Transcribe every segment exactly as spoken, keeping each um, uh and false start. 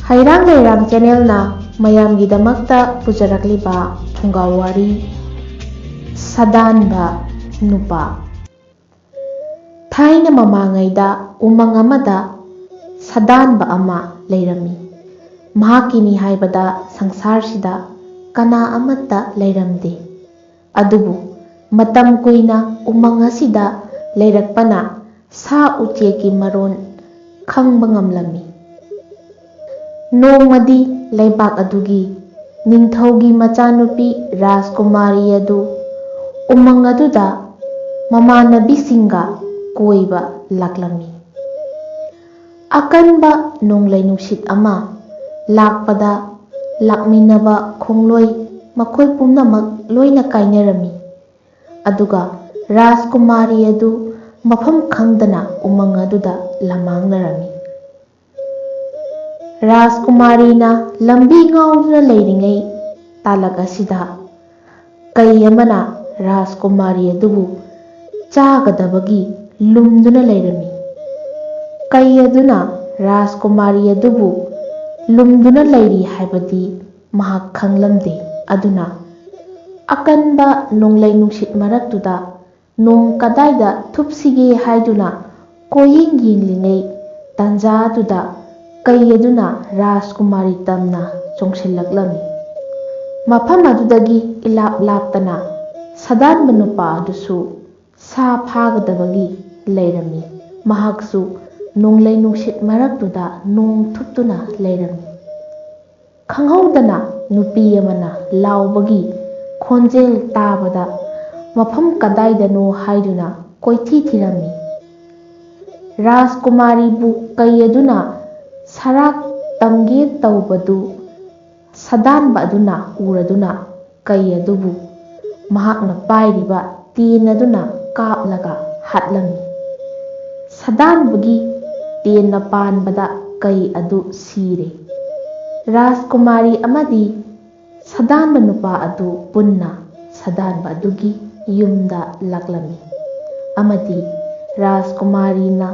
ꯍꯩꯔꯥꯡ ꯂꯩꯔꯥꯡ ꯆꯦꯅꯦꯜꯅ ꯃꯌꯥꯝꯒꯤꯗꯃꯛꯇ ꯄꯨꯖꯔꯛꯂꯤꯕ ꯐꯨꯡꯒꯥ ꯋꯥꯔꯤ, ꯁꯥꯗꯥꯟꯕ ꯅꯨꯄꯥ꯫ ꯊꯥꯏꯅ ꯃꯃꯥꯡꯉꯩꯗ ꯎꯃꯪ ꯑꯃꯗ ꯁꯥꯗꯥꯟꯕ ꯑꯃ ꯂꯩꯔꯝꯃꯤ꯫ ꯃꯍꯥꯛꯀꯤꯅꯤ ꯍꯥꯏꯕꯗ ꯁꯪꯁꯥꯔꯁꯤꯗ ꯀꯅꯥ ꯑꯃꯠꯇ ꯂꯩꯔꯝꯗꯦ꯫ ꯑꯗꯨꯕꯨ ꯃꯇꯝ ꯀꯨꯏꯅ ꯎꯃꯪ ꯑꯁꯤꯗ ꯂꯩꯔꯛꯄꯅ ꯁꯥ ꯎꯆꯦꯛꯀꯤ ꯃꯔꯣꯟ ꯈꯪꯕ ꯉꯝꯂꯝꯃꯤ꯫ ꯅꯣꯡꯃꯗꯤ ꯂꯩꯕꯥꯛ ꯑꯗꯨꯒꯤ ꯅꯤꯡꯊꯧꯒꯤ ꯃꯆꯥꯅꯨꯄꯤ ꯔꯥꯖꯀꯨꯃꯥꯔꯤ ꯑꯗꯨ ꯎꯃꯪ ꯑꯗꯨꯗ ꯃꯃꯥꯟꯅꯕꯤꯁꯤꯡꯒ ꯀꯣꯏꯕ ꯂꯥꯛꯂꯝꯃꯤ꯫ ꯑꯀꯟꯕ ꯅꯣꯡꯂꯩ ꯅꯨꯡꯁꯤꯠ ꯑꯃ ꯂꯥꯛꯄꯗ ꯂꯥꯛꯃꯤꯟꯅꯕ ꯈꯣꯡꯂꯣꯏ ꯃꯈꯣꯏ ꯄꯨꯝꯅꯃꯛ ꯂꯣꯏꯅ ꯀꯥꯏꯅꯔꯝꯃꯤ꯫ ꯑꯗꯨꯒ ꯔꯥꯖꯀꯨꯃꯥꯔꯤ ꯑꯗꯨ ꯃꯐꯝ ꯈꯪꯗꯅ ꯎꯃꯪ ꯑꯗꯨꯗ ꯂꯃꯥꯡꯅꯔꯝꯃꯤ꯫ ꯔꯥꯖꯀꯨꯃꯥꯔꯤꯅ ꯂꯝꯕꯤ ꯉꯥꯎꯗꯨꯅ ꯂꯩꯔꯤꯉꯩ ꯇꯥꯂꯛ ꯑꯁꯤꯗ ꯀꯩ ꯑꯃꯅ ꯔꯥꯖꯀꯨꯃꯥꯔꯤ ꯑꯗꯨꯕꯨ ꯆꯥꯒꯗꯕꯒꯤ ꯂꯨꯝꯗꯨꯅ ꯂꯩꯔꯝꯃꯤ꯫ ꯀꯩ ꯑꯗꯨꯅ ꯔꯥꯖꯀꯨꯃꯥꯔꯤ ꯑꯗꯨꯕꯨ ꯂꯨꯝꯗꯨꯅ ꯂꯩꯔꯤ ꯍꯥꯏꯕꯗꯤ ꯃꯍꯥꯛ ꯈꯪꯂꯝꯗꯦ꯫ ꯑꯗꯨꯅ ꯑꯀꯟꯕ ꯅꯣꯡꯂꯩ ꯅꯨꯡꯁꯤꯠ ꯃꯔꯛꯇꯨꯗ ꯅꯣꯡ ꯀꯗꯥꯏꯗ ꯊꯨꯞꯁꯤꯒꯦ ꯍꯥꯏꯗꯨꯅ ꯀꯣꯏꯌꯦꯡ ꯌꯦꯡꯂꯤꯉꯩ ꯇꯥꯟꯖꯥꯗꯨꯗ ꯀꯩ ꯑꯗꯨꯅ ꯔꯥꯖꯀꯨꯃꯥꯔꯤ ꯇꯝꯅ ꯆꯣꯡꯁꯤꯜꯂꯛꯂꯝꯃꯤ꯫ ꯃꯐꯝ ꯑꯗꯨꯗꯒꯤ ꯏꯂꯥꯞ ꯂꯥꯞꯇꯅ ꯁꯥꯗꯥꯟꯕ ꯅꯨꯄꯥ ꯑꯗꯨꯁꯨ ꯁꯥ ꯐꯥꯒꯗꯕꯒꯤ ꯂꯩꯔꯝꯃꯤ꯫ ꯃꯍꯥꯛꯁꯨ ꯅꯣꯡꯂꯩ ꯅꯨꯡꯁꯤꯠ ꯃꯔꯛꯇꯨꯗ ꯅꯣꯡ ꯊꯨꯞꯇꯨꯅ ꯂꯩꯔꯝꯃꯤ꯫ ꯈꯪꯍꯧꯗꯅ ꯅꯨꯄꯤ ꯑꯃꯅ ꯂꯥꯎꯕꯒꯤ ꯈꯣꯟꯖꯦꯜ ꯇꯥꯕꯗ ꯃꯐꯝ ꯀꯗꯥꯏꯗꯅꯣ ꯍꯥꯏꯗꯨꯅ ꯀꯣꯏꯊꯤ ꯊꯤꯔꯝꯃꯤ꯫ ꯔꯥꯖꯀꯨꯃꯥꯔꯤꯕꯨ ꯀꯩ ꯑꯗꯨꯅ ꯁꯔꯥꯛ ꯇꯝꯒꯦ ꯇꯧꯕꯗꯨ ꯁꯥꯗꯥꯟꯕ ꯑꯗꯨꯅ ꯎꯔꯗꯨꯅ ꯀꯩ ꯑꯗꯨꯕꯨ ꯃꯍꯥꯛꯅ ꯄꯥꯏꯔꯤꯕ ꯇꯦꯟ ꯑꯗꯨꯅ ꯀꯥꯞꯂꯒ ꯍꯥꯠꯂꯝꯃꯤ꯫ ꯁꯥꯗꯥꯟꯕꯒꯤ ꯇꯦꯟꯅ ꯄꯥꯟꯕꯗ ꯀꯩ ꯑꯗꯨ ꯁꯤꯔꯦ꯫ ꯔꯥꯖꯀꯨꯃꯥꯔꯤ ꯑꯃꯗꯤ ꯁꯥꯗꯥꯟꯕ ꯅꯨꯄꯥ ꯑꯗꯨ ꯄꯨꯟꯅ ꯁꯥꯗꯥꯟꯕ ꯑꯗꯨꯒꯤ ꯌꯨꯝꯗ ꯂꯥꯛꯂꯝꯃꯤ ꯑꯃꯗꯤ ꯔꯥꯖꯀꯨꯃꯥꯔꯤꯅ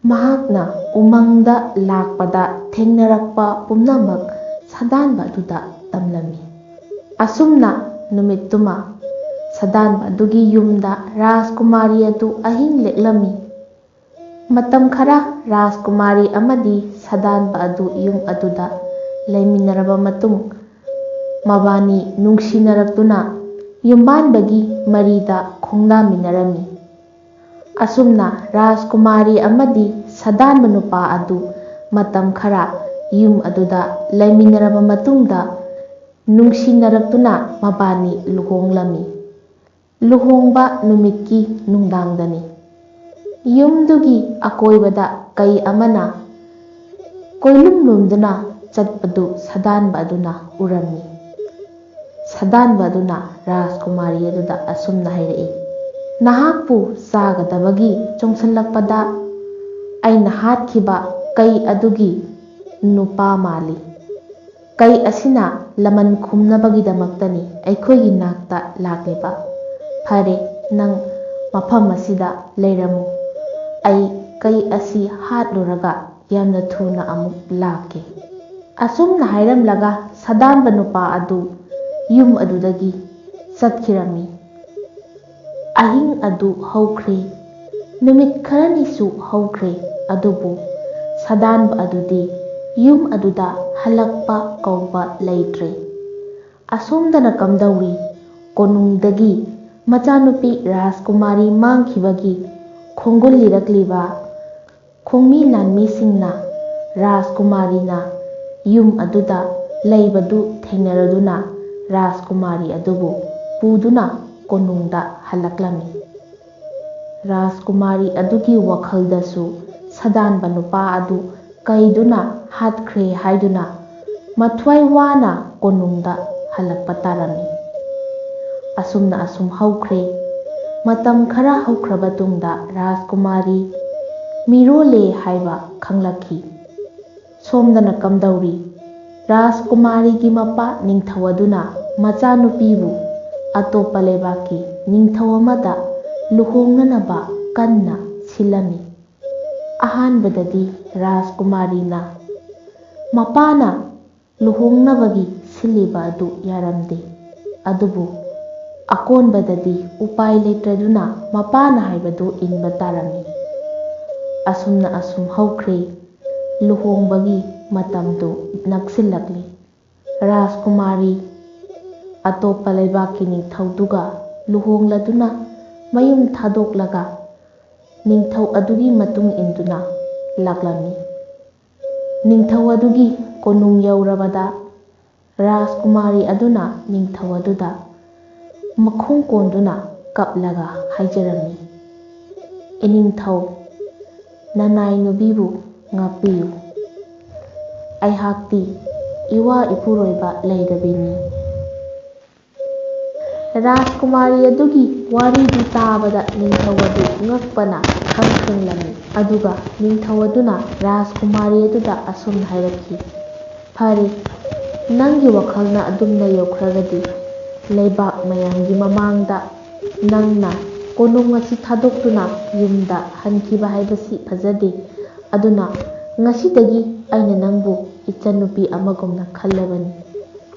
ꯃꯍꯥꯛꯅ ꯎꯃꯪꯗ ꯂꯥꯛꯄꯗ ꯊꯦꯡꯅꯔꯛꯄ ꯄꯨꯝꯅꯃꯛ ꯁꯥꯗꯥꯟꯕ ꯑꯗꯨꯗ ꯇꯝꯂꯝꯃꯤ꯫ ꯑꯁꯨꯝꯅ ꯅꯨꯃꯤꯠꯇꯨꯃ ꯁꯥꯗꯥꯟꯕ ꯑꯗꯨꯒꯤ ꯌꯨꯝꯗ ꯔꯥꯖꯀꯨꯃꯥꯔꯤ ꯑꯗꯨ ꯑꯍꯤꯡ ꯂꯦꯛꯂꯝꯃꯤ꯫ ꯃꯇꯝ ꯈꯔ ꯔꯥꯖꯀꯨꯃꯥꯔꯤ ꯑꯃꯗꯤ ꯁꯥꯗꯥꯟꯕ ꯑꯗꯨ ꯌꯨꯝ ꯑꯗꯨꯗ ꯂꯩꯃꯤꯟꯅꯔꯕ ꯃꯇꯨꯡ, ꯃꯕꯥꯅꯤ ꯅꯨꯡꯁꯤꯅꯔꯛꯇꯨꯅ ꯌꯨꯝꯕꯥꯟꯕꯒꯤ ꯃꯔꯤꯗ ꯈꯣꯡꯗꯥꯃꯤꯟꯅꯔꯝꯃꯤ꯫ ꯑꯁꯨꯝꯅ ꯔꯥꯖꯀꯨꯃꯥꯔꯤ ꯑꯃꯗꯤ ꯁꯥꯗꯥꯟꯕ ꯅꯨꯄꯥ ꯑꯗꯨ ꯃꯇꯝ ꯈꯔ ꯌꯨꯝ ꯑꯗꯨꯗ ꯂꯩꯃꯤꯟꯅꯔꯕ ꯃꯇꯨꯡꯗ, ꯅꯨꯡꯁꯤꯅꯔꯛꯇꯨꯅ ꯃꯕꯥꯅꯤ ꯂꯨꯍꯣꯡꯂꯝꯃꯤ꯫ ꯂꯨꯍꯣꯡꯕ ꯅꯨꯃꯤꯠꯀꯤ ꯅꯨꯡꯗꯥꯡꯗꯅꯤ꯫ ꯌꯨꯝꯗꯨꯒꯤ ꯑꯀꯣꯏꯕꯗ ꯀꯩ ꯑꯃꯅ ꯀꯣꯏꯂꯨꯝ ꯂꯨꯝꯗꯨꯅ ꯆꯠꯄꯗꯨ ꯁꯥꯗꯥꯟꯕ ꯑꯗꯨꯅ ꯎꯔꯝꯃꯤ꯫ ꯁꯥꯗꯥꯟꯕ ꯑꯗꯨꯅ ꯔꯥꯖꯀꯨꯃꯥꯔꯤ ꯑꯗꯨꯗ ꯑꯁꯨꯝꯅ ꯍꯥꯏꯔꯛꯏ, "ꯅꯍꯥꯛꯄꯨ ꯆꯥꯒꯗꯕꯒꯤ ꯆꯣꯡꯁꯤꯜꯂꯛꯄꯗ ꯑꯩꯅ ꯍꯥꯠꯈꯤꯕ ꯀꯩ ꯑꯗꯨꯒꯤ ꯅꯨꯄꯥ ꯃꯥꯜꯂꯤ꯫ ꯀꯩ ꯑꯁꯤꯅ ꯂꯃꯟ ꯈꯨꯝꯅꯕꯒꯤꯗꯃꯛꯇꯅꯤ ꯑꯩꯈꯣꯏꯒꯤ ꯅꯥꯛꯇ ꯂꯥꯛꯂꯤꯕ꯫ ꯐꯔꯦ, ꯅꯪ ꯃꯐꯝ ꯑꯁꯤꯗ ꯂꯩꯔꯝꯃꯨ꯫ ꯑꯩ ꯀꯩ ꯑꯁꯤ ꯍꯥꯠꯂꯨꯔꯒ ꯌꯥꯝꯅ ꯊꯨꯅ ꯑꯃꯨꯛ ꯂꯥꯛꯀꯦ꯫" ꯑꯁꯨꯝꯅ ꯍꯥꯏꯔꯝꯂꯒ ꯁꯥꯗꯥꯟꯕ ꯅꯨꯄꯥ ꯑꯗꯨ ꯌꯨꯝ ꯑꯗꯨꯗꯒꯤ ꯆꯠꯈꯤꯔꯝꯃꯤ꯫ ꯑꯍꯤꯡ ꯑꯗꯨ ꯍꯧꯈ꯭ꯔꯦ꯫ ꯅꯨꯃꯤꯠ ꯈꯔꯅꯤꯁꯨ ꯍꯧꯈ꯭ꯔꯦ꯫ ꯑꯗꯨꯕꯨ ꯁꯥꯗꯥꯟꯕ ꯑꯗꯨꯗꯤ ꯌꯨꯝ ꯑꯗꯨꯗ ꯍꯜꯂꯛꯄ ꯀꯧꯕ ꯂꯩꯇ꯭ꯔꯦ꯫ ꯑꯁꯣꯝꯗꯅ ꯀꯝꯗꯧꯔꯤ? ꯀꯣꯅꯨꯡꯗꯒꯤ ꯃꯆꯥꯅꯨꯄꯤ ꯔꯥꯖꯀꯨꯃꯥꯔꯤ ꯃꯥꯡꯈꯤꯕꯒꯤ ꯈꯣꯡꯒꯨꯜ ꯂꯤꯔꯛꯂꯤꯕ ꯈꯣꯡꯃꯤ ꯂꯥꯟꯃꯤꯁꯤꯡꯅ ꯔꯥꯖꯀꯨꯃꯥꯔꯤꯅ ꯌꯨꯝ ꯑꯗꯨꯗ ꯂꯩꯕꯗꯨ ꯊꯦꯡꯅꯔꯗꯨꯅ ꯔꯥꯖꯀꯨꯃꯥꯔꯤ ꯑꯗꯨꯕꯨ ꯄꯨꯗꯨꯅ ꯀꯣꯅꯨꯡꯗ ꯍꯜꯂꯛꯂꯝꯃꯤ꯫ ꯔꯥꯖꯀꯨꯃꯥꯔꯤ ꯑꯗꯨꯒꯤ ꯋꯥꯈꯜꯗꯁꯨ ꯁꯥꯗꯥꯟꯕ ꯅꯨꯄꯥ ꯑꯗꯨ ꯀꯩꯗꯨꯅ ꯍꯥꯠꯈ꯭ꯔꯦ ꯍꯥꯏꯗꯨꯅ ꯃꯊ꯭ꯋꯥꯏ ꯋꯥꯅ ꯀꯣꯅꯨꯡꯗ ꯍꯜꯂꯛꯄ ꯇꯥꯔꯝꯃꯤ꯫ ꯑꯁꯨꯝꯅ ꯑꯁꯨꯝ ꯍꯧꯈ꯭ꯔꯦ꯫ ꯃꯇꯝ ꯈꯔ ꯍꯧꯈ꯭ꯔꯕ ꯇꯨꯡꯗ ꯔꯥꯖꯀꯨꯃꯥꯔꯤ ꯃꯤꯔꯣꯜꯂꯦ ꯍꯥꯏꯕ ꯈꯪꯂꯛꯈꯤ꯫ ꯁꯣꯝꯗꯅ ꯀꯝꯗꯧꯔꯤ? ꯔꯥꯖꯀꯨꯃꯥꯔꯤꯒꯤ ꯃꯄꯥ ꯅꯤꯡꯊꯧ ꯑꯗꯨꯅ ꯃꯆꯥꯅꯨꯄꯤꯕꯨ ꯑꯇꯣꯞꯄ ꯂꯩꯕꯥꯛꯀꯤ ꯅꯤꯡꯊꯧ ꯑꯃꯗ ꯂꯨꯍꯣꯡꯅꯅꯕ ꯀꯟꯅ ꯁꯤꯜꯂꯝꯃꯤ꯫ ꯑꯍꯥꯟꯕꯗꯗꯤ ꯔꯥꯖꯀꯨꯃꯥꯔꯤꯅ ꯃꯄꯥꯅ ꯂꯨꯍꯣꯡꯅꯕꯒꯤ ꯁꯤꯜꯂꯤꯕ ꯑꯗꯨ ꯌꯥꯔꯝꯗꯦ꯫ ꯑꯗꯨꯕꯨ ꯑꯀꯣꯟꯕꯗꯗꯤ ꯎꯄꯥꯏ ꯂꯩꯇ꯭ꯔꯗꯨꯅ ꯃꯄꯥꯅ ꯍꯥꯏꯕꯗꯨ ꯏꯟꯕ ꯇꯥꯔꯝꯃꯤ꯫ ꯑꯁꯨꯝꯅ ꯑꯁꯨꯝ ꯍꯧꯈ꯭ꯔꯦ꯫ ꯂꯨꯍꯣꯡꯕꯒꯤ ꯃꯇꯝꯗꯨ ꯅꯛꯁꯤꯜꯂꯛꯂꯤ꯫ ꯔꯥꯖꯀꯨꯃꯥꯔꯤ ꯑꯇꯣꯞꯄ ꯂꯩꯕꯥꯛꯀꯤ ꯅꯤꯡꯊꯧꯗꯨꯒ ꯂꯨꯍꯣꯡꯂꯗꯨꯅ ꯃꯌꯨꯝ ꯊꯥꯗꯣꯛꯂꯒ ꯅꯤꯡꯊꯧ ꯑꯗꯨꯒꯤ ꯃꯇꯨꯡ ꯏꯟꯗꯨꯅ ꯂꯥꯛꯂꯝꯃꯤ꯫ ꯅꯤꯡꯊꯧ ꯑꯗꯨꯒꯤ ꯀꯣꯅꯨꯡ ꯌꯧꯔꯕꯗ ꯔꯥꯖꯀꯨꯃꯥꯔꯤ ꯑꯗꯨꯅ ꯅꯤꯡꯊꯧ ꯑꯗꯨꯗ ꯃꯈꯣꯡ ꯀꯣꯟꯗꯨꯅ ꯀꯞꯂꯒ ꯍꯥꯏꯖꯔꯝꯃꯤ, "ꯏꯅꯤꯡꯊꯧ, ꯅꯅꯥꯏ ꯅꯨꯄꯤꯕꯨ ꯉꯥꯛꯄꯤꯌꯨ꯫ ꯑꯩꯍꯥꯛꯇꯤ ꯏꯋꯥ ꯏꯄꯨꯔꯣꯏꯕ ꯂꯩꯔꯕꯤꯅꯤ꯫" ꯔꯥꯖꯀꯨꯃꯥꯔꯤ ꯑꯗꯨꯒꯤ ꯋꯥꯔꯤꯗꯨ ꯇꯥꯕꯗ ꯅꯤꯡꯊꯧ ꯑꯗꯨ ꯉꯛꯄꯅ ꯈꯪ ꯈꯪꯂꯝꯃꯤ꯫ ꯑꯗꯨꯒ ꯅꯤꯡꯊꯧ ꯑꯗꯨꯅ ꯔꯥꯖꯀꯨꯃꯥꯔꯤ ꯑꯗꯨꯗ ꯑꯁꯨꯝꯅ ꯍꯥꯏꯔꯛꯈꯤ, "ꯐꯔꯦ, ꯅꯪꯒꯤ ꯋꯥꯈꯜꯅ ꯑꯗꯨꯝꯅ ꯌꯧꯈ꯭ꯔꯒꯗꯤ, ꯂꯩꯕꯥꯛ ꯃꯌꯥꯝꯒꯤ ꯃꯃꯥꯡꯗ ꯅꯪꯅ ꯀꯣꯅꯨꯡ ꯑꯁꯤ ꯊꯥꯗꯣꯛꯇꯨꯅ ꯌꯨꯝꯗ ꯍꯟꯈꯤꯕ ꯍꯥꯏꯕꯁꯤ ꯐꯖꯗꯦ꯫ ꯑꯗꯨꯅ ꯉꯁꯤꯗꯒꯤ ꯑꯩꯅ ꯅꯪꯕꯨ ꯏꯆꯟꯅꯨꯄꯤ ꯑꯃꯒꯨꯝꯅ ꯈꯜꯂꯕꯅꯤ꯫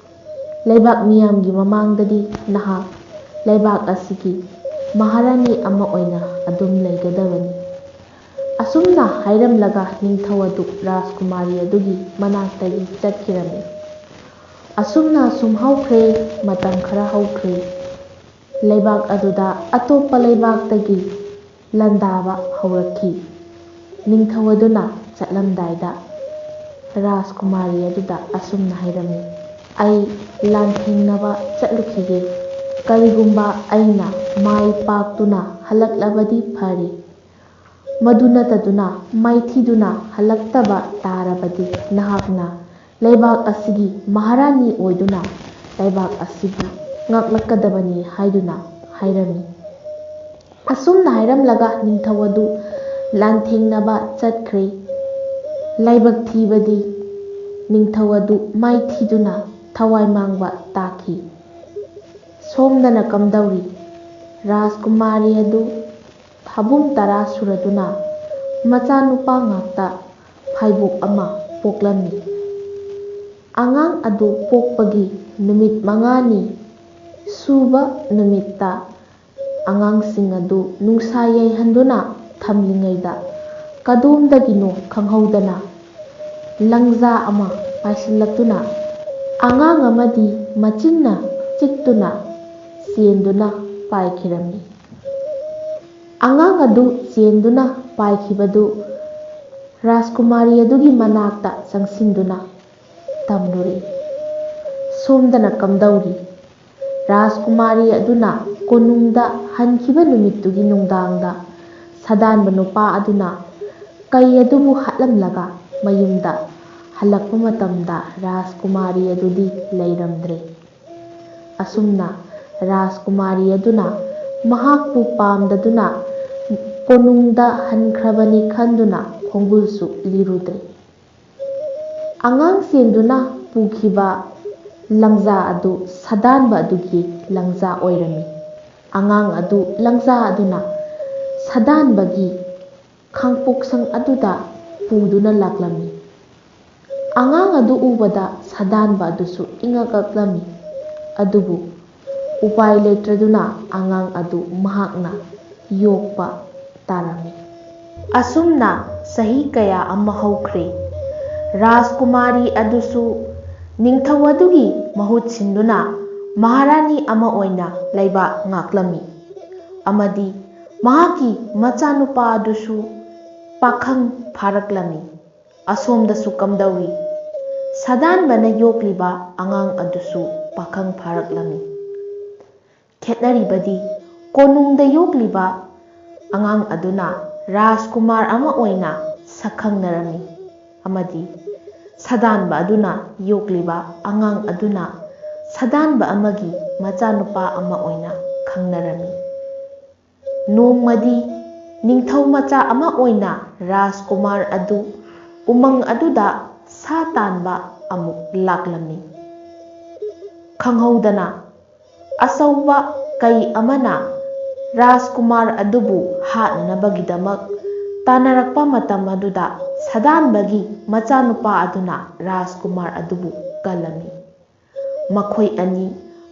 ꯂꯩꯕꯥꯛ ꯃꯤꯌꯥꯝꯒꯤ ꯃꯃꯥꯡꯗꯗꯤ ꯅꯍꯥꯛ ꯂꯩꯕꯥꯛ ꯑꯁꯤꯒꯤ ꯃꯍꯥꯔꯥꯅꯤ ꯑꯃ ꯑꯣꯏꯅ ꯑꯗꯨꯝ ꯂꯩꯒꯗꯕꯅꯤ꯫" ꯑꯁꯨꯝꯅ ꯍꯥꯏꯔꯝꯂꯒ ꯅꯤꯡꯊꯧ ꯑꯗꯨ ꯔꯥꯖꯀꯨꯃꯥꯔꯤ ꯑꯗꯨꯒꯤ ꯃꯅꯥꯛꯇꯒꯤ ꯆꯠꯈꯤꯔꯝꯃꯤ꯫ ꯑꯁꯨꯝꯅ ꯁꯨꯝ ꯍꯧꯈ꯭ꯔꯦ, ꯃꯇꯝ ꯈꯔ ꯍꯧꯈ꯭ꯔꯦ꯫ ꯂꯩꯕꯥꯛ ꯑꯗꯨꯗ ꯑꯇꯣꯞꯄ ꯂꯩꯕꯥꯛꯇꯒꯤ ꯂꯥꯟꯗꯥꯕ ꯍꯧꯔꯛꯈꯤ꯫ ꯅꯤꯡꯊꯧ ꯑꯗꯨꯅ ꯆꯠꯂꯝꯗꯥꯏꯗ ꯔꯥꯖꯀꯨꯃꯥꯔꯤ ꯑꯗꯨꯗ ꯑꯁꯨꯝꯅ ꯍꯥꯏꯔꯝꯃꯤ, "ꯑꯩ ꯂꯥꯟꯊꯦꯡꯅꯕ ꯆꯠꯂꯨꯈꯤꯒꯦ꯫ ꯀꯔꯤꯒꯨꯝꯕ ꯑꯩꯅ ꯃꯥꯏ ꯄꯥꯛꯇꯨꯅ ꯍꯜꯂꯛꯂꯕꯗꯤ ꯐꯔꯦ꯫ ꯃꯗꯨ ꯅꯠꯇꯗꯨꯅ ꯃꯥꯏꯊꯤꯗꯨꯅ ꯍꯜꯂꯛꯇꯕ ꯇꯥꯔꯕꯗꯤ ꯅꯍꯥꯛꯅ ꯂꯩꯕꯥꯛ ꯑꯁꯤꯒꯤ ꯃꯍꯥꯔꯥꯅꯤ ꯑꯣꯏꯗꯨꯅ ꯂꯩꯕꯥꯛ ꯑꯁꯤꯕꯨ ꯉꯥꯛꯂꯛꯀꯗꯕꯅꯤ" ꯍꯥꯏꯗꯨꯅ ꯍꯥꯏꯔꯝꯃꯤ꯫ ꯑꯁꯨꯝꯅ ꯍꯥꯏꯔꯝꯂꯒ ꯅꯤꯡꯊꯧ ꯑꯗꯨ ꯂꯥꯟꯊꯦꯡꯅꯕ ꯆꯠꯈ꯭ꯔꯦ꯫ ꯂꯥꯏꯕꯛ ꯊꯤꯕꯗꯤ ꯅꯤꯡꯊꯧ ꯑꯗꯨ ꯃꯥꯏꯊꯤꯗꯨꯅ ꯊꯋꯥꯏ ꯃꯥꯡꯕ ꯇꯥꯈꯤ꯫ ꯁꯣꯝꯗꯅ ꯀꯝꯗꯧꯔꯤ? ꯔꯥꯖꯀꯨꯃꯥꯔꯤ ꯑꯗꯨ ꯊꯥꯕꯨꯝ ꯇꯔꯥ ꯁꯨꯔꯗꯨꯅ ꯃꯆꯥꯅꯨꯄꯥ ꯉꯥꯛꯇ ꯐꯥꯏꯕꯣꯛ ꯑꯃ ꯄꯣꯛꯂꯝꯃꯤ꯫ ꯑꯉꯥꯡ ꯑꯗꯨ ꯄꯣꯛꯄꯒꯤ ꯅꯨꯃꯤꯠ ꯃꯉꯥꯅꯤ ꯁꯨꯕ ꯅꯨꯃꯤꯠꯇ ꯑꯉꯥꯡꯁꯤꯡ ꯑꯗꯨ ꯅꯨꯡꯁꯥ ꯌꯩꯍꯟꯗꯨꯅ ꯊꯝꯂꯤꯉꯩꯗ, ꯀꯗꯣꯝꯗꯒꯤꯅꯣ ꯈꯪꯍꯧꯗꯅ ꯂꯪꯖꯥ ꯑꯃ ꯄꯥꯏꯁꯤꯜꯂꯛꯇꯨꯅ ꯑꯉꯥꯡ ꯑꯃꯗꯤ ꯃꯆꯤꯟꯅ ꯆꯤꯛꯇꯨꯅ ꯆꯦꯟꯗꯨꯅ ꯄꯥꯏꯈꯤꯔꯝꯃꯤ꯫ ꯑꯉꯥꯡ ꯑꯗꯨ ꯆꯦꯟꯗꯨꯅ ꯄꯥꯏꯈꯤꯕꯗꯨ ꯔꯥꯖꯀꯨꯃꯥꯔꯤ ꯑꯗꯨꯒꯤ ꯃꯅꯥꯛꯇ ꯆꯪꯁꯤꯟꯗꯨꯅ ꯇꯝꯂꯨꯔꯦ꯫ ꯁꯣꯝꯗꯅ ꯀꯝꯗꯧꯔꯤ? ꯔꯥꯖꯀꯨꯃꯥꯔꯤ ꯑꯗꯨꯅ ꯀꯣꯅꯨꯡꯗ ꯍꯟꯈꯤꯕ ꯅꯨꯃꯤꯠꯇꯨꯒꯤ ꯅꯨꯡꯗꯥꯡꯗ ꯁꯥꯗꯥꯟꯕ ꯅꯨꯄꯥ ꯑꯗꯨꯅ ꯀꯩ ꯑꯗꯨꯕꯨ ꯍꯥꯠꯂꯝꯂꯒ ꯃꯌꯨꯝꯗ ꯍꯜꯂꯛꯄ ꯃꯇꯝꯗ ꯔꯥꯖꯀꯨꯃꯥꯔꯤ ꯑꯗꯨꯗꯤ ꯂꯩꯔꯝꯗ꯭ꯔꯦ꯫ ꯑꯁꯨꯝꯅ ꯔꯥꯖꯀꯨꯃꯥꯔꯤ ꯑꯗꯨꯅ ꯃꯍꯥꯛꯄꯨ ꯄꯥꯝꯗꯗꯨꯅ ꯀꯣꯅꯨꯡꯗ ꯍꯟꯈ꯭ꯔꯕꯅꯤ ꯈꯟꯗꯨꯅ ꯈꯣꯡꯒꯨꯜꯁꯨ ꯂꯤꯔꯨꯗ꯭ꯔꯦ꯫ ꯑꯉꯥꯡ ꯆꯦꯟꯗꯨꯅ ꯄꯨꯈꯤꯕ ꯂꯪꯖꯥ ꯑꯗꯨ ꯁꯥꯗꯥꯟꯕ ꯑꯗꯨꯒꯤ ꯂꯪꯖꯥ ꯑꯣꯏꯔꯝꯃꯤ꯫ ꯑꯉꯥꯡ ꯑꯗꯨ ꯂꯪꯖꯥ ꯑꯗꯨꯅ ꯁꯥꯗꯥꯟꯕꯒꯤ ꯈꯥꯡꯄꯣꯛꯁꯪ ꯑꯗꯨꯗ ꯄꯨꯗꯨꯅ ꯂꯥꯛꯂꯝꯃꯤ꯫ ꯑꯉꯥꯡ ꯑꯗꯨ ꯎꯕꯗ ꯁꯥꯗꯥꯟꯕ ꯑꯗꯨꯁꯨ ꯏꯉꯛ ꯉꯛꯂꯝꯃꯤ꯫ ꯑꯗꯨꯕꯨ ꯎꯄꯥꯏ ꯂꯩꯇ꯭ꯔꯗꯨꯅ ꯑꯉꯥꯡ ꯑꯗꯨ ꯃꯍꯥꯛꯅ ꯌꯣꯛꯄ ꯇꯥꯔꯝꯃꯤ꯫ ꯑꯁꯨꯝꯅ ꯆꯍꯤ ꯀꯌꯥ ꯑꯃ ꯍꯧꯈ꯭ꯔꯦ꯫ ꯔꯥꯖꯀꯨꯃꯥꯔꯤ ꯑꯗꯨꯁꯨ ꯅꯤꯡꯊꯧ ꯑꯗꯨꯒꯤ ꯃꯍꯨꯠ ꯁꯤꯟꯗꯨꯅ ꯃꯍꯥꯔꯥꯅꯤ ꯑꯃ ꯑꯣꯏꯅ ꯂꯩꯕꯥꯛ ꯉꯥꯛꯂꯝꯃꯤ ꯑꯃꯗꯤ ꯃꯍꯥꯛꯀꯤ ꯃꯆꯥꯅꯨꯄꯥ ꯑꯗꯨꯁꯨ ꯄꯥꯈꯪ ꯐꯥꯔꯛꯂꯝꯃꯤ꯫ ꯑꯁꯣꯝꯗꯁꯨ ꯀꯝꯗꯧꯏ? ꯁꯥꯗꯥꯟꯕꯅ ꯌꯣꯛꯂꯤꯕ ꯑꯉꯥꯡ ꯑꯗꯨꯁꯨ ꯄꯥꯈꯪ ꯐꯥꯔꯛꯂꯝꯃꯤ꯫ ꯈꯦꯠꯅꯔꯤꯕꯗꯤ ꯀꯣꯅꯨꯡꯗ ꯌꯣꯛꯂꯤꯕ ꯑꯉꯥꯡ ꯑꯗꯨꯅ ꯔꯥꯖꯀꯨꯃꯥꯔ ꯑꯃ ꯑꯣꯏꯅ ꯁꯛꯈꯪꯅꯔꯝꯃꯤ ꯑꯃꯗꯤ ꯁꯥꯗꯥꯟꯕ ꯑꯗꯨꯅ ꯌꯣꯛꯂꯤꯕ ꯑꯉꯥꯡ ꯑꯗꯨꯅ ꯁꯥꯗꯥꯟꯕ ꯑꯃꯒꯤ ꯃꯆꯥꯅꯨꯄꯥ ꯑꯃ ꯑꯣꯏꯅ ꯈꯪꯅꯔꯝꯃꯤ꯫ ꯅꯣꯡꯃꯗꯤ ꯅꯤꯡꯊꯧ ꯃꯆꯥ ꯑꯃ ꯑꯣꯏꯅ ꯔꯥꯖꯀꯨꯃꯥꯔ ꯑꯗꯨ ꯎꯃꯪ ꯑꯗꯨꯗ ꯁꯥ ꯇꯥꯟꯕ ꯑꯃꯨꯛ ꯂꯥꯛꯂꯝꯃꯤ꯫ ꯈꯪꯍꯧꯗꯅ ꯑꯆꯧꯕ ꯀꯩ ꯑꯃꯅ ꯔꯥꯖꯀꯨꯃꯥꯔ ꯑꯗꯨꯕꯨ ꯍꯥꯠꯅꯅꯕꯒꯤꯗꯃꯛ ꯇꯥꯟꯅꯔꯛꯄ ꯃꯇꯝ ꯑꯗꯨꯗ ꯁꯥꯗꯥꯟꯕꯒꯤ ꯃꯆꯥꯅꯨꯄꯥ ꯑꯗꯨꯅ ꯔꯥꯖꯀꯨꯃꯥꯔ ꯑꯗꯨꯕꯨ ꯀꯜꯂꯝꯃꯤ꯫ ꯃꯈꯣꯏ ꯑꯅꯤ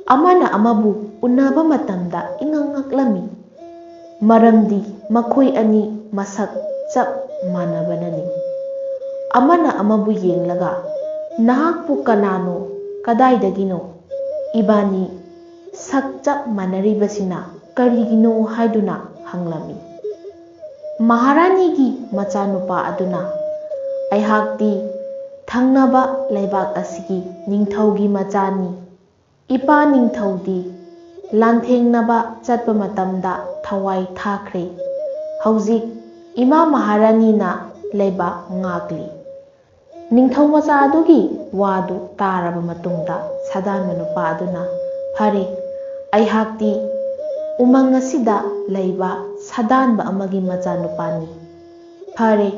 ꯑꯃꯅ ꯑꯃꯕꯨ ꯎꯅꯕ ꯃꯇꯝꯗ ꯏꯉꯛ ꯉꯛꯂꯝꯃꯤ, ꯃꯔꯝꯗꯤ ꯃꯈꯣꯏ ꯑꯅꯤ ꯃꯁꯛ ꯆꯞ ꯃꯥꯟꯅꯕꯅꯅꯤ꯫ ꯑꯃꯅ ꯑꯃꯕꯨ ꯌꯦꯡꯂꯒ, "ꯅꯍꯥꯛꯄꯨ ꯀꯅꯥꯅꯣ, ꯀꯗꯥꯏꯗꯒꯤꯅꯣ? ꯏꯕꯥꯅꯤ ꯁꯛ ꯆꯞ ꯃꯥꯟꯅꯔꯤꯕꯁꯤꯅ ꯀꯔꯤꯒꯤꯅꯣ?" ꯍꯥꯏꯗꯨꯅ ꯍꯪꯂꯝꯃꯤ꯫ ꯃꯍꯥꯔꯥꯅꯤꯒꯤ ꯃꯆꯥꯅꯨꯄꯥ ꯑꯗꯨꯅ, "ꯑꯩꯍꯥꯛꯇꯤ ꯊꯪꯅꯕ ꯂꯩꯕꯥꯛ ꯑꯁꯤꯒꯤ ꯅꯤꯡꯊꯧꯒꯤ ꯃꯆꯥꯅꯤ꯫ ꯏꯄꯥ ꯅꯤꯡꯊꯧꯗꯤ ꯂꯥꯟꯊꯦꯡꯅꯕ ꯆꯠꯄ ꯃꯇꯝꯗ ꯊꯋꯥꯏ ꯊꯥꯈ꯭ꯔꯦ꯫ ꯍꯧꯖꯤꯛ ꯏꯃꯥ ꯃꯍꯥꯔꯥꯅꯤꯅ ꯂꯩꯕꯥꯛ ꯉꯥꯛꯂꯤ꯫" ꯅꯤꯡꯊꯧ ꯃꯆꯥ ꯑꯗꯨꯒꯤ ꯋꯥꯗꯨ ꯇꯥꯔꯕ ꯃꯇꯨꯡꯗ ꯁꯥꯗꯥꯟꯕ ꯅꯨꯄꯥ ꯑꯗꯨꯅ, "ꯐꯔꯦ, ꯑꯩꯍꯥꯛꯇꯤ ꯎꯃꯪ ꯑꯁꯤꯗ ꯂꯩꯕ ꯁꯥꯗꯥꯟꯕ ꯑꯃꯒꯤ ꯃꯆꯥꯅꯨꯄꯥꯅꯤ꯫ ꯐꯔꯦ,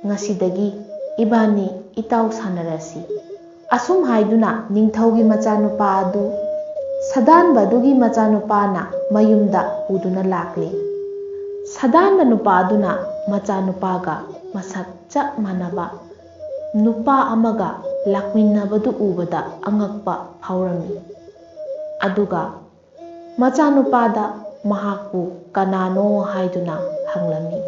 ꯉꯁꯤꯗꯒꯤ ꯏꯕꯥꯅꯤ ꯏꯇꯥꯎ ꯁꯥꯟꯅꯔꯁꯤ꯫" ꯑꯁꯨꯝ ꯍꯥꯏꯗꯨꯅ ꯅꯤꯡꯊꯧꯒꯤ ꯃꯆꯥꯅꯨꯄꯥ ꯑꯗꯨ ꯁꯥꯗꯥꯟꯕ ꯑꯗꯨꯒꯤ ꯃꯆꯥꯅꯨꯄꯥꯅ ꯃꯌꯨꯝꯗ ꯄꯨꯗꯨꯅ ꯂꯥꯛꯂꯦ꯫ ꯁꯥꯗꯥꯟꯕ ꯅꯨꯄꯥ ꯑꯗꯨꯅ ꯃꯆꯥꯅꯨꯄꯥꯒ ꯃꯁꯛ ꯆꯞ ꯃꯥꯟꯅꯕ ꯅꯨꯄꯥ ꯑꯃꯒ ꯂꯥꯛꯃꯤꯟꯅꯕꯗꯨ ꯎꯕꯗ ꯑꯉꯛꯄ ꯐꯥꯎꯔꯝꯃꯤ꯫ ꯑꯗꯨꯒ ꯃꯆꯥꯅꯨꯄꯥꯗ ꯃꯍꯥꯛꯄꯨ ꯀꯅꯥꯅꯣ ꯍꯥꯏꯗꯨꯅ ꯍꯪꯂꯝꯃꯤ꯫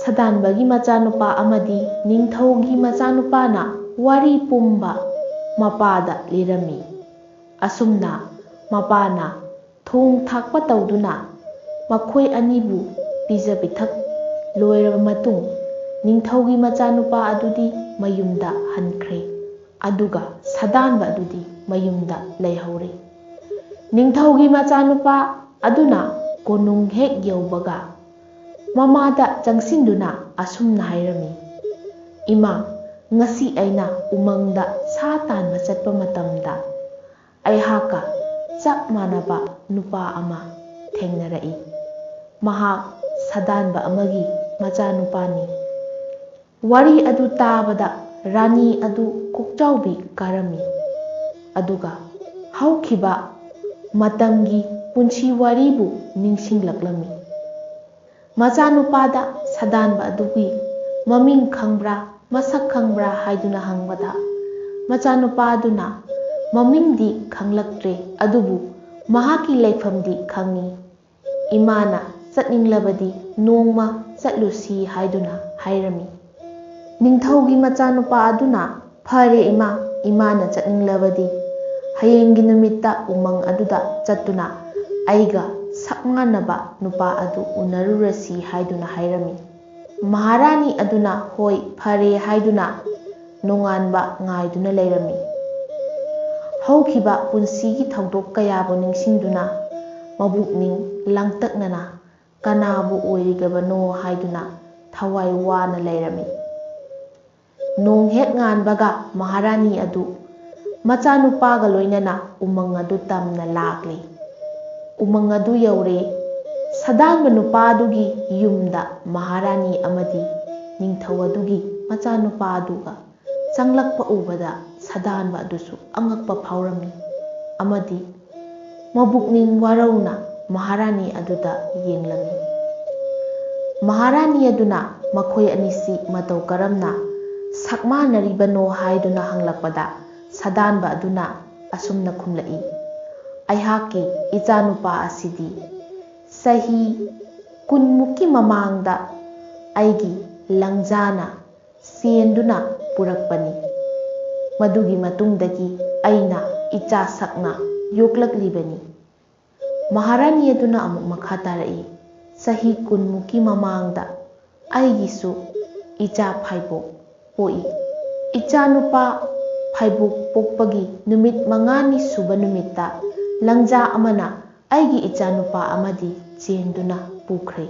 ꯁꯥꯗꯥꯟꯕꯒꯤ ꯃꯆꯥꯅꯨꯄꯥ ꯑꯃꯗꯤ ꯅꯤꯡꯊꯧꯒꯤ ꯃꯆꯥꯅꯨꯄꯥꯅ ꯋꯥꯔꯤ ꯄꯨꯝꯕ ꯃꯄꯥꯗ ꯂꯤꯔꯝꯃꯤ꯫ ꯑꯁꯨꯝꯅ ꯃꯄꯥꯅ ꯊꯣꯡ ꯊꯥꯛꯄ ꯇꯧꯗꯨꯅ ꯃꯈꯣꯏ ꯑꯅꯤꯕꯨ ꯄꯤꯖ ꯄꯤꯊꯛ ꯂꯣꯏꯔꯕ ꯃꯇꯨꯡ, ꯅꯤꯡꯊꯧꯒꯤ ꯃꯆꯥꯅꯨꯄꯥ ꯑꯗꯨꯗꯤ ꯃꯌꯨꯝꯗ ꯍꯟꯈ꯭ꯔꯦ, ꯑꯗꯨꯒ ꯁꯥꯗꯥꯟꯕ ꯑꯗꯨꯗꯤ ꯃꯌꯨꯝꯗ ꯂꯩꯍꯧꯔꯦ꯫ ꯅꯤꯡꯊꯧꯒꯤ ꯃꯆꯥꯅꯨꯄꯥ ꯑꯗꯨꯅ ꯀꯣꯅꯨꯡ ꯍꯦꯛ ꯌꯧꯕꯒ ꯃꯃꯥꯗ ꯆꯪꯁꯤꯟꯗꯨꯅ ꯑꯁꯨꯝꯅ ꯍꯥꯏꯔꯝꯃꯤ, "ꯏꯃꯥ, ꯉꯁꯤ ꯑꯩꯅ ꯎꯃꯪꯗ ꯁꯥ ꯇꯥꯟꯕ ꯆꯠꯄ ꯃꯇꯝꯗ ꯑꯩꯍꯥꯛꯀ ꯆꯞ ꯃꯥꯟꯅꯕ ꯅꯨꯄꯥ ꯑꯃ ꯊꯦꯡꯅꯔꯛꯏ꯫ ꯃꯍꯥꯛ ꯁꯥꯗꯥꯟꯕ ꯑꯃꯒꯤ ꯃꯆꯥꯅꯨꯄꯥꯅꯤ꯫" ꯋꯥꯔꯤ ꯑꯗꯨ ꯇꯥꯕꯗ ꯔꯥꯅꯤ ꯑꯗꯨ ꯀꯣꯛꯆꯥꯎꯕꯤ ꯀꯥꯔꯝꯃꯤ, ꯑꯗꯨꯒ ꯍꯧꯈꯤꯕ ꯃꯇꯝꯒꯤ ꯄꯨꯟꯁꯤ ꯋꯥꯔꯤꯕꯨ ꯅꯤꯡꯁꯤꯡꯂꯛꯂꯝꯃꯤ꯫ ꯃꯆꯥꯅꯨꯄꯥꯗ ꯁꯥꯗꯥꯟꯕ ꯑꯗꯨꯒꯤ ꯃꯃꯤꯡ ꯈꯪꯕ꯭ꯔꯥ, ꯃꯁꯛ ꯈꯪꯕ꯭ꯔꯥ ꯍꯥꯏꯗꯨꯅ ꯍꯪꯕꯗ, ꯃꯆꯥꯅꯨꯄꯥ ꯑꯗꯨꯅ ꯃꯃꯤꯡꯗꯤ ꯈꯪꯂꯛꯇ꯭ꯔꯦ, ꯑꯗꯨꯕꯨ ꯃꯍꯥꯛꯀꯤ ꯂꯩꯐꯝꯗꯤ ꯈꯪꯏ꯫ ꯏꯃꯥꯅ ꯆꯠꯅꯤꯡꯂꯕꯗꯤ ꯅꯣꯡꯃ ꯆꯠꯂꯨꯁꯤ ꯍꯥꯏꯗꯨꯅ ꯍꯥꯏꯔꯝꯃꯤ꯫ ꯅꯤꯡꯊꯧꯒꯤ ꯃꯆꯥꯅꯨꯄꯥ ꯑꯗꯨꯅ, "ꯐꯔꯦ ꯏꯃꯥ, ꯏꯃꯥꯅ ꯆꯠꯅꯤꯡꯂꯕꯗꯤ ꯍꯌꯦꯡꯒꯤ ꯅꯨꯃꯤꯠꯇ ꯎꯃꯪ ꯑꯗꯨꯗ ꯆꯠꯇꯨꯅ ꯑꯩꯒ ꯁꯛ ꯃꯥꯟꯅꯕ ꯅꯨꯄꯥ ꯑꯗꯨ ꯎꯅꯔꯨꯔꯁꯤ" ꯍꯥꯏꯗꯨꯅ ꯍꯥꯏꯔꯝꯃꯤ꯫ ꯃꯍꯥꯔꯥꯅꯤ ꯑꯗꯨꯅ ꯍꯣꯏ ꯐꯔꯦ ꯍꯥꯏꯗꯨꯅ ꯅꯣꯡꯉꯥꯟꯕ ꯉꯥꯏꯗꯨꯅ ꯂꯩꯔꯝꯃꯤ꯫ ꯍꯧꯈꯤꯕ ꯄꯨꯟꯁꯤꯒꯤ ꯊꯧꯗꯣꯛ ꯀꯌꯥꯕꯨ ꯅꯤꯡꯁꯤꯡꯗꯨꯅ ꯃꯕꯨꯛꯅꯤꯡ ꯂꯥꯡꯇꯛꯅꯅ ꯀꯅꯥꯕꯨ ꯑꯣꯏꯔꯤꯒꯕꯅꯣ ꯍꯥꯏꯗꯨꯅ ꯊꯋꯥꯏ ꯋꯥꯅ ꯂꯩꯔꯝꯃꯤ꯫ ꯅꯣꯡ ꯍꯦꯛ ꯉꯥꯟꯕꯒ ꯃꯍꯥꯔꯥꯅꯤ ꯑꯗꯨ ꯃꯆꯥꯅꯨꯄꯥꯒ ꯂꯣꯏꯅꯅ ꯎꯃꯪ ꯑꯗꯨ ꯇꯝꯅ ꯂꯥꯛꯂꯤ꯫ ꯎꯃꯪ ꯑꯗꯨ ꯌꯧꯔꯦ꯫ ꯁꯗꯥꯟꯕ ꯅꯨꯄꯥ ꯑꯗꯨꯒꯤ ꯌꯨꯝꯗ ꯃꯍꯥꯔꯥꯅꯤ ꯑꯃꯗꯤ ꯅꯤꯡꯊꯧ ꯑꯗꯨꯒꯤ ꯃꯆꯥꯅꯨꯄꯥ ꯑꯗꯨꯒ ꯆꯪꯂꯛꯄ ꯎꯕꯗ ꯁꯗꯥꯟꯕ ꯑꯗꯨꯁꯨ ꯑꯉꯛꯄ ꯐꯥꯎꯔꯝꯃꯤ ꯑꯃꯗꯤ ꯃꯕꯨꯛꯅꯤꯡ ꯋꯥꯔꯧꯅ ꯃꯍꯥꯔꯥꯅꯤ ꯑꯗꯨꯗ ꯌꯦꯡꯂꯝꯃꯤ꯫ ꯃꯍꯥꯔꯥꯅꯤ ꯑꯗꯨꯅ ꯃꯈꯣꯏ ꯑꯅꯤꯁꯤ ꯃꯇꯧ ꯀꯔꯝꯅ ꯁꯛꯃꯥꯟꯅꯔꯤꯕꯅꯣ ꯍꯥꯏꯗꯨꯅ ꯍꯪꯂꯛꯄꯗ ꯁꯗꯥꯟꯕ ꯑꯗꯨꯅ ꯑꯁꯨꯝꯅ ꯈꯨꯝꯂꯛꯏ, "ꯑꯩꯍꯥꯛꯀꯤ ꯏꯆꯥꯅꯨꯄꯥ ꯑꯁꯤꯗꯤ ꯆꯍꯤ ꯀꯨꯟꯃꯨꯛꯀꯤ ꯃꯃꯥꯡꯗ ꯑꯩꯒꯤ ꯂꯪꯖꯥꯅ ꯆꯦꯟꯗꯨꯅ ꯄꯨꯔꯛꯄꯅꯤ꯫ ꯃꯗꯨꯒꯤ ꯃꯇꯨꯡꯗꯒꯤ ꯑꯩꯅ ꯏꯆꯥ ꯁꯛꯅ ꯌꯣꯛꯂꯛꯂꯤꯕꯅꯤ꯫" ꯃꯍꯥꯔꯥꯅꯤ ꯑꯗꯨꯅ ꯑꯃꯨꯛ ꯃꯈꯥ ꯇꯥꯔꯛꯏ, "ꯆꯍꯤ ꯀꯨꯟꯃꯨꯛꯀꯤ ꯃꯃꯥꯡꯗ ꯑꯩꯒꯤꯁꯨ ꯏꯆꯥ ꯐꯥꯏꯕꯣꯛ ꯄꯣꯛꯏ꯫ ꯏꯆꯥꯅꯨꯄꯥ ꯐꯥꯏꯕꯣꯛ ꯄꯣꯛꯄꯒꯤ ꯅꯨꯃꯤꯠ ꯃꯉꯥꯅꯤ ꯁꯨꯕ ꯅꯨꯃꯤꯠꯇ ꯂꯪꯖꯥ ꯑꯃꯅ ꯑꯩꯒꯤ ꯏꯆꯥꯅꯨꯄꯥ ꯑꯃꯗꯤ ꯆꯦꯟꯗꯨꯅ ꯄꯨꯈ꯭ꯔꯦ꯫"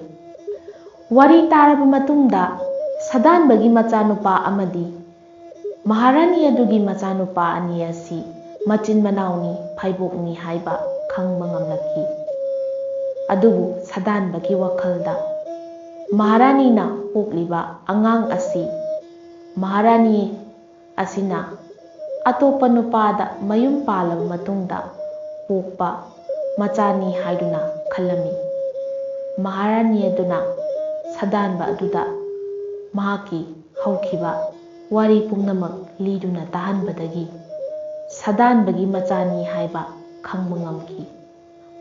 ꯋꯥꯔꯤ ꯇꯥꯔꯕ ꯃꯇꯨꯡꯗ ꯁꯗꯥꯟꯕꯒꯤ ꯃꯆꯥꯅꯨꯄꯥ ꯑꯃꯗꯤ ꯃꯍꯥꯔꯥꯅꯤ ꯑꯗꯨꯒꯤ ꯃꯆꯥꯅꯨꯄꯥ ꯑꯅꯤ ꯑꯁꯤ ꯃꯆꯤꯟ ꯃꯅꯥꯎꯅꯤ, ꯐꯥꯏꯕꯣꯛꯅꯤ ꯍꯥꯏꯕ ꯈꯪꯕ ꯉꯝꯂꯛꯈꯤ꯫ ꯑꯗꯨꯕꯨ ꯁꯗꯥꯟꯕꯒꯤ ꯋꯥꯈꯜꯗ ꯃꯍꯥꯔꯥꯅꯤꯅ ꯄꯣꯛꯂꯤꯕ ꯑꯉꯥꯡ ꯑꯁꯤ ꯃꯍꯥꯔꯥꯅꯤ ꯑꯁꯤꯅ ꯑꯇꯣꯞꯄ ꯅꯨꯄꯥꯗ ꯃꯌꯨꯝ ꯄꯥꯜꯂꯕ ꯃꯇꯨꯡꯗ ꯄꯣꯛꯄ ꯃꯆꯥꯅꯤ ꯍꯥꯏꯗꯨꯅ ꯈꯜꯂꯝꯃꯤ꯫ ꯃꯍꯥꯔꯥꯅꯤ ꯑꯗꯨꯅ ꯁꯗꯥꯟꯕ ꯑꯗꯨꯗ ꯃꯍꯥꯛꯀꯤ ꯍꯧꯈꯤꯕ ꯋꯥꯔꯤ ꯄꯨꯝꯅꯃꯛ ꯂꯤꯗꯨꯅ ꯇꯥꯍꯟꯕꯗꯒꯤ ꯁꯥꯗꯥꯟꯕꯒꯤ ꯃꯆꯥꯅꯤ ꯍꯥꯏꯕ ꯈꯪꯕ ꯉꯝꯈꯤ꯫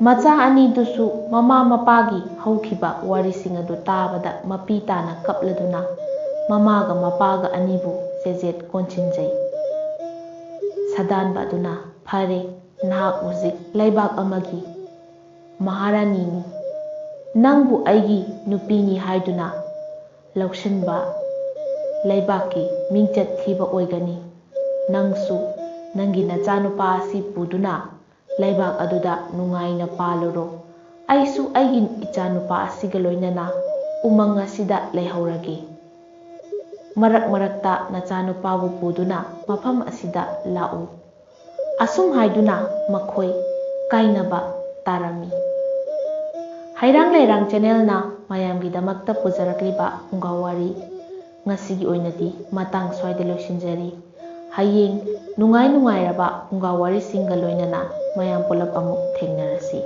ꯃꯆꯥ ꯑꯅꯤꯗꯨꯁꯨ ꯃꯃꯥ ꯃꯄꯥꯒꯤ ꯍꯧꯈꯤꯕ ꯋꯥꯔꯤꯁꯤꯡ ꯑꯗꯨ ꯇꯥꯕꯗ ꯃꯄꯤ ꯇꯥꯅ ꯀꯞꯂꯗꯨꯅ ꯃꯃꯥꯒ ꯃꯄꯥꯒ ꯑꯅꯤꯕꯨ ꯆꯦꯖꯦꯠ ꯀꯣꯟꯁꯤꯟꯖꯩ꯫ ꯁꯥꯗꯥꯟꯕ ꯑꯗꯨꯅ, "ꯐꯔꯦ, ꯅꯍꯥꯛ ꯍꯧꯖꯤꯛ ꯂꯩꯕꯥꯛ ꯑꯃꯒꯤ ꯃꯍꯥꯔꯥꯅꯤꯅꯤ꯫ ꯅꯪꯕꯨ ꯑꯩꯒꯤ ꯅꯨꯄꯤꯅꯤ ꯍꯥꯏꯗꯨꯅ ꯂꯧꯁꯤꯟꯕ ꯂꯩꯕꯥꯛꯀꯤ ꯃꯤꯡꯆꯠ ꯊꯤꯕ ꯑꯣꯏꯒꯅꯤ꯫ ꯅꯪꯁꯨ ꯅꯪꯒꯤ ꯅꯆꯥꯅꯨꯄꯥ ꯑꯁꯤ ꯄꯨꯗꯨꯅ ꯂꯩꯕꯥꯛ ꯑꯗꯨꯗ ꯅꯨꯡꯉꯥꯏꯅ ꯄꯥꯜꯂꯨꯔꯣ꯫ ꯑꯩꯁꯨ ꯑꯩꯒꯤ ꯏꯆꯥꯅꯨꯄꯥ ꯑꯁꯤꯒ ꯂꯣꯏꯅꯅ ꯎꯃꯪ ꯑꯁꯤꯗ ꯂꯩꯍꯧꯔꯒꯦ꯫ ꯃꯔꯛ ꯃꯔꯛꯇ ꯅꯆꯥꯅꯨꯄꯥꯕꯨ ꯄꯨꯗꯨꯅ ꯃꯐꯝ ꯑꯁꯤꯗ ꯂꯥꯛꯎ꯫" ꯑꯁꯨꯝ ꯍꯥꯏꯗꯨꯅ ꯃꯈꯣꯏ ꯀꯥꯏꯅꯕ ꯇꯥꯔꯝꯃꯤ꯫ ꯍꯩꯔꯥꯡ ꯂꯩꯔꯥꯡ ꯆꯦꯅꯦꯜꯅ ꯃꯌꯥꯝꯒꯤꯗꯃꯛꯇ ꯄꯨꯖꯔꯛꯂꯤꯕ ꯐꯨꯡꯒꯥ ꯋꯥꯔꯤ ꯉꯁꯤꯒꯤ ꯑꯣꯏꯅꯗꯤ ꯃꯇꯥꯡ ꯁ꯭ꯋꯥꯏꯗ ꯂꯣꯏꯁꯤꯟꯖꯔꯤ꯫ ꯍꯌꯦꯡ ꯅꯨꯡꯉꯥꯏ ꯅꯨꯡꯉꯥꯏꯔꯕ ꯐꯨꯡꯒꯥ ꯋꯥꯔꯤꯁꯤꯡꯒ ꯂꯣꯏꯅꯅ ꯃꯌꯥꯝ ꯄꯨꯂꯞ ꯑꯃꯨꯛ ꯊꯦꯡꯅꯔꯁꯤ꯫